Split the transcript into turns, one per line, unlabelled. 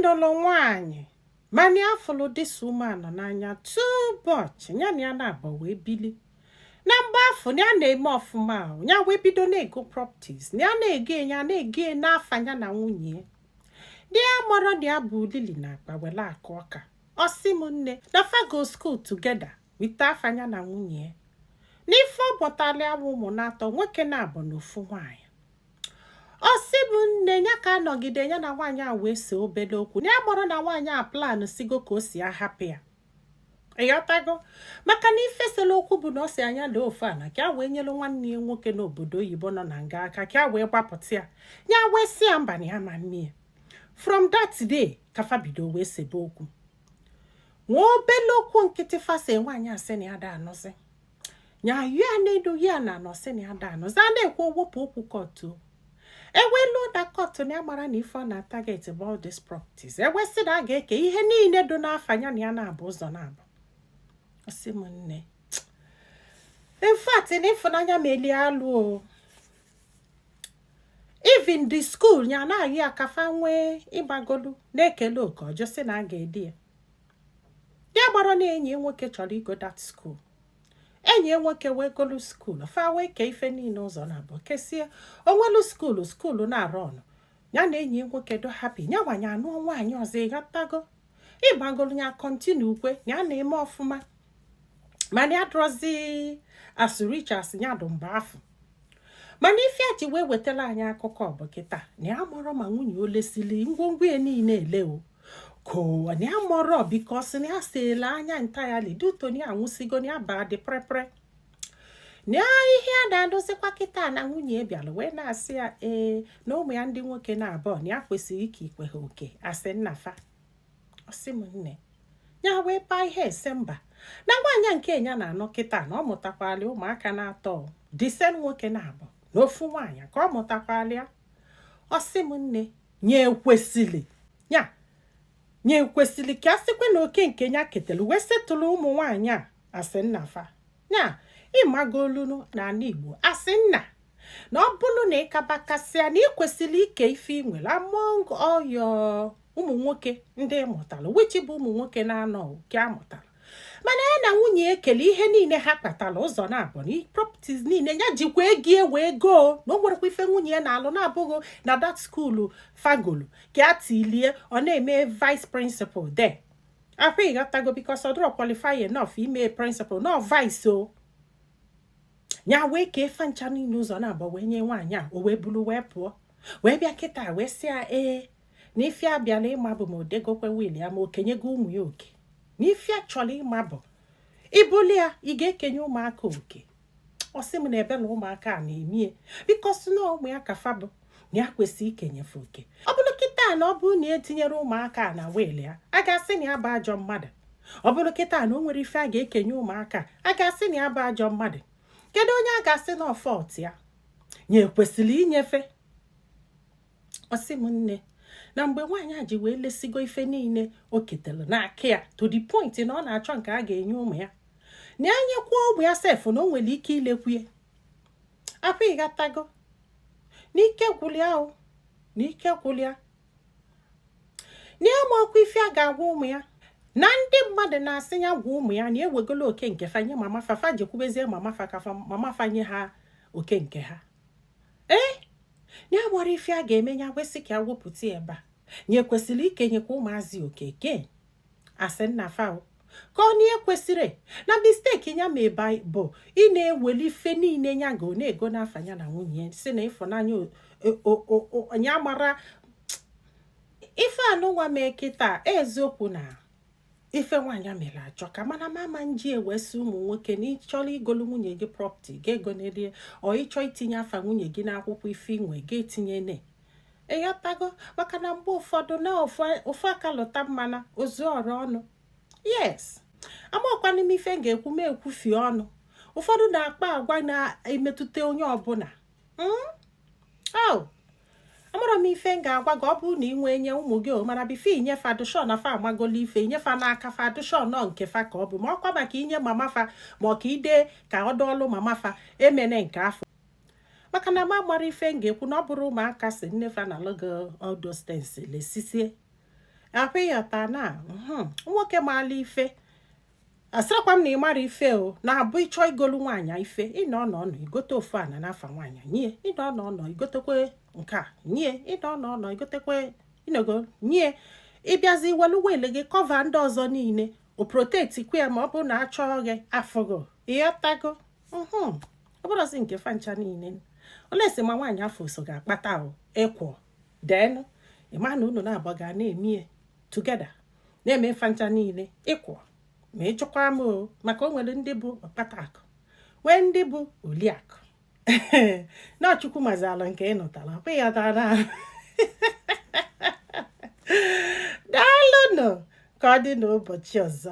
Nụlụ nwaanyị, mana ya fụlụ this woman n'anya too much. Ya na ya na-abọ wee bili na mgbe afọ na ya na-eme ọfụma ahụ, ya wee bido na-ego properties na ya na-ego, ya na-ego n'afa ya na nwunye ya. Di ya mọrọ na ya bụ lili na akpa were akụ ọka. Ọ sị m nne, na fa go school together with afa ya na nwunye ya. N'ife ọ bọtala ya bụ ụmụ na-atọ, nwoke na-abụ na ofu nwaanyị. Ọ sị m nne, ya ka anọgide ya na nwaanyị a wee see obere okwu, na ya mọrọ na nwaanyị a plan sigo ka o si ahapụ ya. Ịghọtago? Maka na ifesala okwu bụ na ọ si anya lee ofu ala ka a wee nyere nwanne ya nwoke n'obodo oyibo nọ na nga aka, ka a wee gbapụta ya. Ya wee sị ya mba, na ya ma mmie. From that day ka fa bido wee sebe okwu. Nwee obele okwu nkịtị fasa, nwaanyị asị na ya da anụzi ya, ya n'elu ya na anọ, sị na ya da anụzi. A na-ekwu owepụ okwu court, eweluo na court, na ya mara na ife ọ na target bụ all these properties. Ewesị na a ga-eke ihe niile dị n'afa ya na ya na-abụ ụzọ na-abụ. Ọsị m nne, in fact, na ịfụnanya melie alụ o. Even the school ya na-ayị akafa nwee ịgbagolu na-ekele oke ọjọ, sị na a ga-edi ya. Ya gbara na enyi nwoke chọrọ igo that school. Enyi nwoke wee golu school fa, wee kee ife niile ụzọ na abụọ, kesie onwelu school. School na-arụ ọnụ ya na enyi nwoke do happy. Ya nwanye anụọ nwaanyị ọzọ. Ịghọtago? Ịgbagolu ya, continue kwe ya na-eme ọfụma, mana ya dụrọzi as rich as ya dụ mgbe afọ. Mana ife a ji wee wetara anyị akụkọ bụ kịta na ya mọrọ ma nwunye o lesili ngwongwo ya niile ele o ka na ya mọrọ, because na ya sele anya entirely due to na ya anwụsigo, na ya baa dị prepre na ihe a na-adozikwa kịta. Na nwunye bịara wee na-asị ya ee, na ụmụ ya ndị nwoke na-abụọ, na ya kwesịrị ike ikwe ha oke asị nna fa. Ọsị m nne, ya wee paa ihe ese mba na nwaanyị nke ya na-anọ kịta, na ọ mụtakwala ụmụaka na-atọ disen, nwoke na-abụ na ofu nwaanyị ka ọ mụtakwala ya. Ọsị m nne, nye ekwesịrị ya, nye ekwesịrị ka a sịkwa na oke nke ya ketara wee setụlụ ụmụ nwaanyị a asị nna fa. Ya ịmagolunu n'ala Igbo, asị nna na ọ bụrụ na ịkabakasịa, na ị kwesịrị ike ife ị nwere among all your ụmụ nwoke ndị ị mụtara, which bụ ụmụ nwoke na-anọ ke amụtara. Mana ya na nwunye ekele ihe niile ha kpatara ụzọ na-abụ na properties niile ya jikwa ego wee goo, na o nwerekwa ife nwunye ya na-alụ na-abụghị na that school fagolu ka a tilie, ọ na-eme vice principal there afọ. Ịghọtago? Because ọ dịrọ qualify enough ime principal, no vice o. Ya wee kee fancha niile ụzọ na-abụ wee nye nwaanyị a, o wee buru wee pụọ, wee bịa kịta wee sị ya ee, na ife abịala ịma bụ ma o degokwe will ya, ma okenyego ụmụ ya oke. Na ife a chọrọ ịma bụ ibuli ya, ị ga-ekenye ụmụaka oke. Ọ sị m na ebe na ụmụaka a na-emie, because na ụmụ ya ka fa bụ, na ya kwesịrị ikenyefe oke. Ọ bụrụ kịta na ọ bụrụ na etinyere ụmụaka a na will ya, a ga-asị na ya bụ ajọ mmadụ. Ọ bụrụ kịta na o nwere ife a ga-ekenye ụmụaka, a ga-asị na ya bụ ajọ mmadụ. Kedu onye a ga-asị na fault ya nye kwesịrị inyefe? Ọ sị m nne, na mgbe nwaanyị a ji wee lesigo ife niile o ketara n'aka ya to the point na ọ na-achọ nke a ga-enye ụmụ ya, na ya nyekwuo ụmụ ya sef, na o nwere ike ilekwue akwa. Ịghọtago? N'ike gwụlịa o, n'ike gwụlịa na ya ma ọkwa ife a ga-agwa ụmụ ya. Na ndị mmadụ na-asị ya gwa ụmụ ya na ewegolo oke nke fa nye mama fa, fa jekwubezie mama fa ka mama fa nye ha oke nke ha. Ee, ya gbara ife a ga-eme ya kwesị ka ya wepụta ya ebe a nye kwesịrị ikenyekwa ụmụazị oke ke asị nna fa o, ka ọ na kwesịrị na mistake ya ma ebe bụ ị na-eweli ife niile ya ga na-ego n'afa ya na nwunye ya, si na ịfụnanya ya mara ife anụnwa mee kịta. Eziokwu na ife nwaanyị mere achọ ka mana mama nji ewesị ụmụ nwoke na ịchọrọ igolu nwunye gị property ga-ego n'elie, ọ ịchọ itinye afa nwunye gị n'akwụkwọ ife inwe ga-etinye ne. Ịghọtago? Maka na mgbe ụfọdụ na ofu aka lụta mmana ozu ọrụ ọnụ. Yes, amakwana m ife m ga-ekwu, ma ekwufie ọnụ. Ụfọdụ na-akpa agwa na-emetụta onye ọbụla. Oh, amara m ife m ga-agwa gị. Ọ bụrụ na ị nwee nye ụmụ gị o, mana before inyefe adụshọn na fa amagolo ife inyefa n'aka fa, adụshọn nọ nke fa ka ọ bụ, ma ọkwa maka inye mama fa, ma ọ ka ide ka ọ dọọlụ mama fa emene nke afọ. Maka na ma mara ife m ga-ekwu na ọ bụrụ ụmụaka si nne fa na logo all those things lesisie. Akwa ịghọta na nwoke maala ife, asịrịkwa m na ị mara ife o na-abụ ịchọ igolu nwaanyị ife, ịnọ nọ nọ igote ofu ana n'afa nwaanyị nye, ịnọ nọ nọ igotekwe nke a nye, ịnọ nọ nọ igotekwe inogo nye, ịbịazi welu will gị cover ndị ọzọ niile, o protect kwe ya ma ọ bụrụ na achọọ gị afụgo. Ịghọtago? Ọ bụrụzi nke fancha niile olesi ma nwaanyị afọ so ga-akpata o ịkwụ denụ, ịma na unu na-abụ ga na-emie together, na-eme fancha niile ịkwụ. Ma ịjụkwa m o, maka o nwere ndị bụ ọkpata akụ, nwee ndị bụ oliakụ na Chukwu mazala nke ị nụtara. Ọkwa ịghọtara? Daalụnụ, ka ọ dị n'ụbọchị ọzọ.